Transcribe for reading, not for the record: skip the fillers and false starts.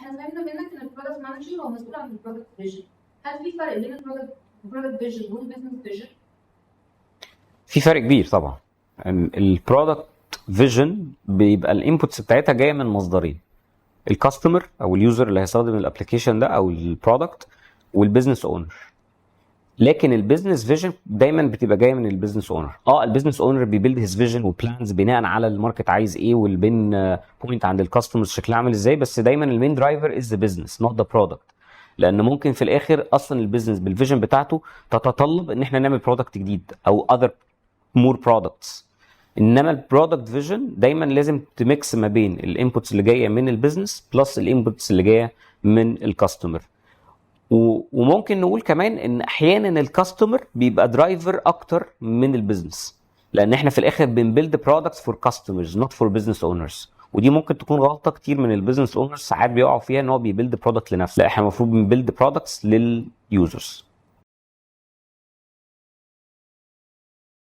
احنا فهمنا منك ان ال product manager هو مسؤول عن ال product vision. هل في فرق بين ال product vision وال business vision؟ في فرق كبير طبعا. ال product vision بيبقى ال inputs بتاعتها جاية من مصدرين، ال customer او ال user اللي هيستخدم ال application ده او ال product، وال business owner. لكن ال business vision دايما بتبقى جاية من ال business owner. ال business owner بي build his vision و plans بناء على ال market عايز ايه وال pain point عند ال customers شكلها عامل ازاي، بس دايما ال main driver is the business، not the product، لان ممكن في الاخر اصلا ال business بال vision بتاعته تتطلب ان احنا نعمل product جديد او other more products. انما ال product vision دايما لازم ت mix ما بين ال inputs اللي جاية من ال business plus ال inputs اللي جاية من ال customer. وممكن نقول كمان ان احيانا ال customer بيبقى driver اكتر من ال business، لان احنا في الاخر بن build products for customers، not for business owners. ودي ممكن تكون غلطه كتير من ال business owners ساعات بيقعوا فيها، ان هو بي build product لنفسه. لا، احنا المفروض بن build products لل users.